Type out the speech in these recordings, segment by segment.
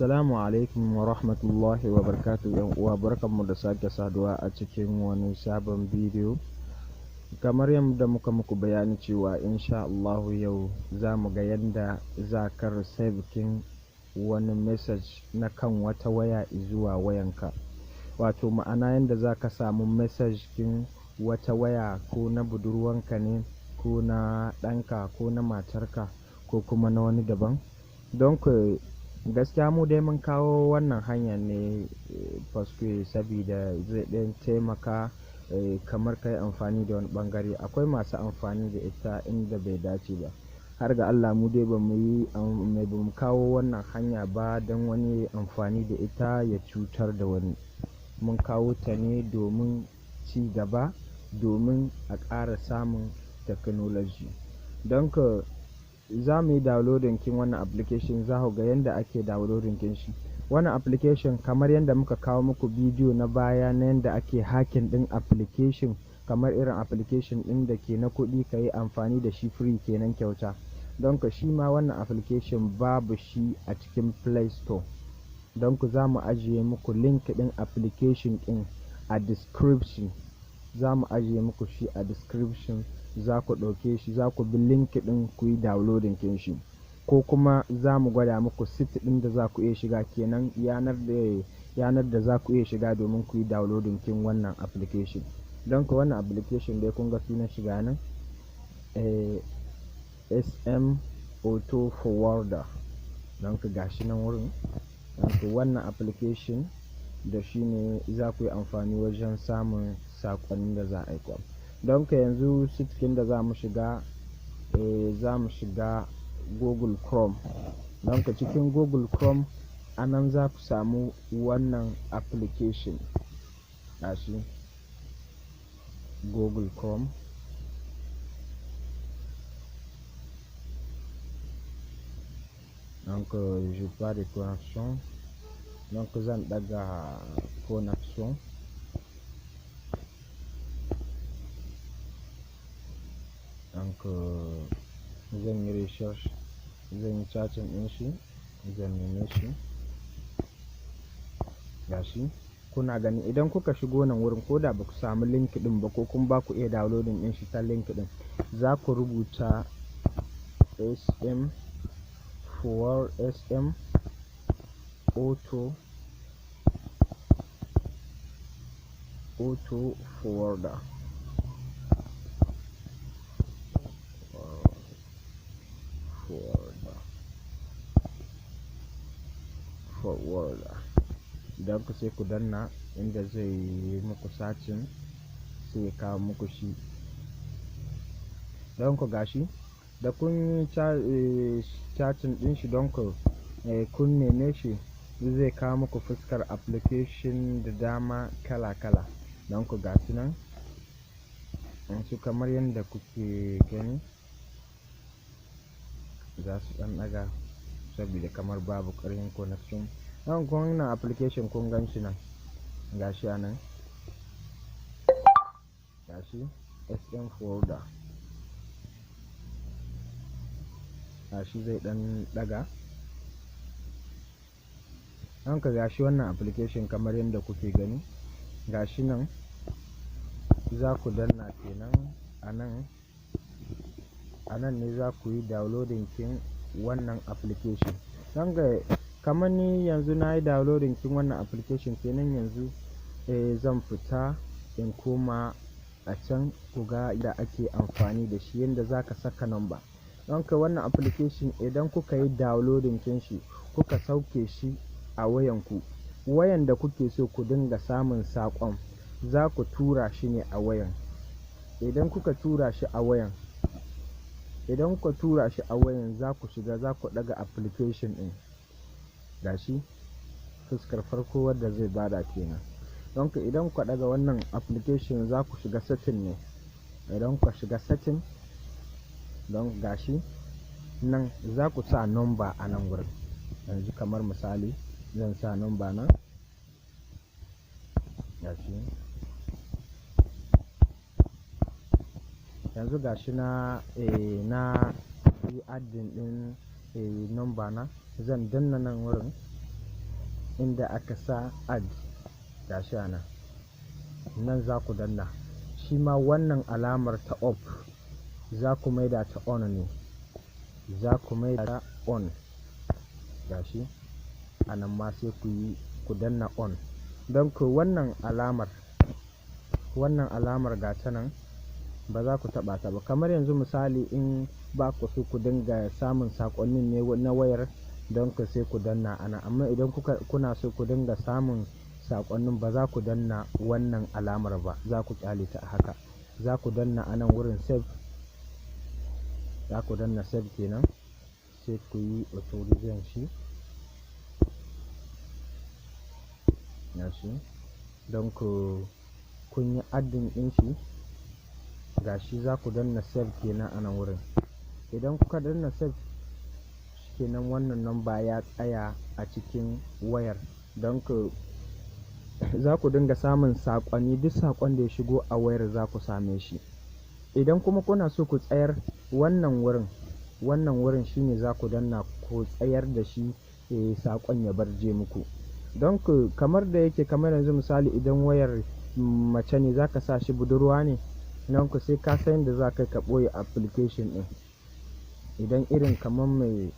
Assalamu alaikum wa rahmatullahi wa barakatuh, ‘yan uwa, barkanmu da sake saduwa a cikin wani sabon bidiyo. Kamar yadda muka muku bayani cewa insha Allahu yau za mu ga yadda za ka receiving wani message na kan wata waya zuwa wayanka. Wato ma'ana yadda za ka samu message ɗin wata waya, ko na budurwanka ne, ko na ɗanka, ko na matarka, ko kuma na wani daban. Don ku gaskiya mu dai mun kawo wannan hanyar ne paske sabida zai ɗan taimaka, kamar ka yi amfani da wani ɓangare. Akwai masu amfani da ita inda bai dace ba. Har ga Allah mu dai ba mu kawo wannan hanya ba don wani ya yi amfani da ita ya cutar da wani. Mun kawo ta ne domin ci gaba, domin a ƙara samun technology. Don ka za mu yi downloading kin wannan application, za ku ga yadda ake downloading kin shi. Wannan application, kamar yadda muka kawo muku bidiyo na baya na yadda ake hacking ɗin application, kamar irin application ɗin da ke na kuɗi, ka yi amfani da shi free kenan, kyauta. Don ka shi ma wannan application babu shi a cikin Play Store. Don ku za mu ajiye muku link ɗin application ɗin a description. Za mu ajiye muku shi a description, za ku ɗauke shi, za ku bi link ɗin ku yi downloading kin shi. Ko kuma za mu gwada muku site ɗin da za ku iya shiga kenan, yanar da za ku iya shiga domin ku yi downloading kin wannan application. Don ku wannan application dai kun ga sunan shiga nan, SM Auto Forwarder. Don ku gashi nan wurin. Don ku wannan application da shi ne za ku yi amfani wajen samun saƙonnin da za a aika. Don ka yanzu site ɗin da za mu shiga, za mu shiga Google Chrome. Don ka cikin Google Chrome a nan za ku samu wannan application. Gashi Google Chrome. Donc j'ai pas de connexion. Donc zan ɗaga connexion. Donc zan yi research, zan yi searching ɗin shi, zan neme shi. Gashi kuna gani, idan kuka shigo nan wurin, ko da ba ku samu link ɗin ba ko kuma ba ku iya downloading ɗin shi ta link ɗin, za ku rubuta SM for SM auto forwarder. Forwarder, forwarder. Idan ku sai ku danna inda zai yi muku searching, sai ya kawo muku shi. Don ku gashi da kun yi searching ɗin shi, don ku kun neme shi, zai kawo muku fuskar application da dama kala kala. Don ku gasu nan su kamar yadda kuke gani, za su ɗan ɗaga saboda kamar babu ƙarfin connection. Don kun wannan application kun gan shi nan, gashi a nan, gashi SM forwarder, gashi zai ɗan ɗaga. Don ka gashi wannan application kamar yadda kuke gani, gashi nan, za ku danna kenan a nan. A nan ne za ku yi downloading kin wannan application. Don ga kamar ni yanzu na yi downloading kin wannan application kenan, yanzu zan fita in koma a can ku ga yadda ake amfani da shi, yadda za ka saka number. Don ka wannan application, idan kuka yi downloading kin shi, kuka sauke shi a wayanku, wayan da kuke so ku dinga samun saƙon, za ku tura shi ne a wayan. Idan kuka tura shi a wayan, idan kuka tura shi a wayan, za ku shiga, za ku ɗaga application ɗin. Gashi fuskar farko wadda zai bada kenan. Don ka idan kuka ɗaga wannan application, za ku shiga setting ne. Idan kuka shiga setting, don gashi nan, za ku sa number a nan wurin. Yanzu kamar misali zan sa number nan. Gashi. Yanzu gashi na yi adding ɗin number na. Zan danna nan wurin. inda aka sa add, gashi a nan. Nan za ku danna. Shi ma wannan alamar ta off za ku maida ta on ne. Za ku maida ta on. Gashi a nan ma sai ku yi ku danna on. Don ku wannan alamar ga ta nan, ba za ku taɓa ta ba. Kamar yanzu misali, in ba ku so ku dinga samun saƙonnin ne na wayar, don ku sai ku danna a nan. Amma idan kuna so ku dinga samun saƙonnin, ba za ku danna wannan alamar ba, za ku ƙyale ta a haka. Za ku danna a nan wurin save. Za ku danna save kenan, sai ku yi authorization shi. Gashi. Don ku kun yi adding ɗin shi. Gashi, za ku danna save kenan a nan wurin. Idan kuka danna save, kenan wannan number ya tsaya a cikin wayar. Don ku za ku dinga samun saƙonni, duk saƙon da ya shigo a wayar za ku same shi. Idan kuma kuna so ku tsayar wannan wurin, wannan wurin shine za ku danna ku tsayar da shi, saƙon ya bar je muku. Don ku kamar da yake, kamar yanzu misali, idan wayar mace ne, za ka sa shi budurwa ne, don ku sai ka san yadda za ka ka ɓoye application ɗin. Idan irin kamar mai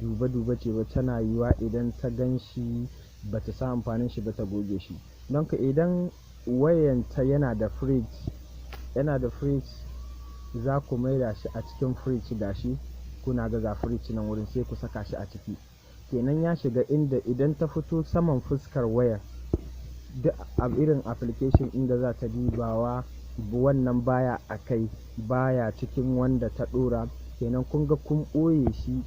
dube dube ce ba, tana yiwuwa idan ta gan shi ba ta san amfanin shi ba, ta goge shi. Don ku idan wayanta yana da fridge, yana da fridge, za ku maida shi a cikin fridge. Gashi kuna ga fridge nan wurin, sai ku saka shi a ciki. Kenan ya shiga inda idan ta fito saman fuskar wayar, duk a irin application inda za ta dubawa, wannan baya a kai, baya cikin wanda ta ɗora. Kenan kun ga kun ɓoye shi,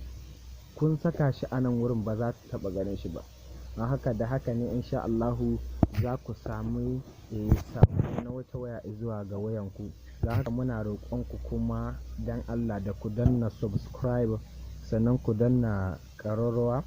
kun saka shi a nan wurin, ba za ta taɓa ganin shi ba. Don haka da haka ne in sha Allahu za ku sami saƙo na wata waya zuwa ga wayanku. Don haka muna roƙon ku kuma don Allah da ku danna subscribe, sannan ku danna ƙararrawa.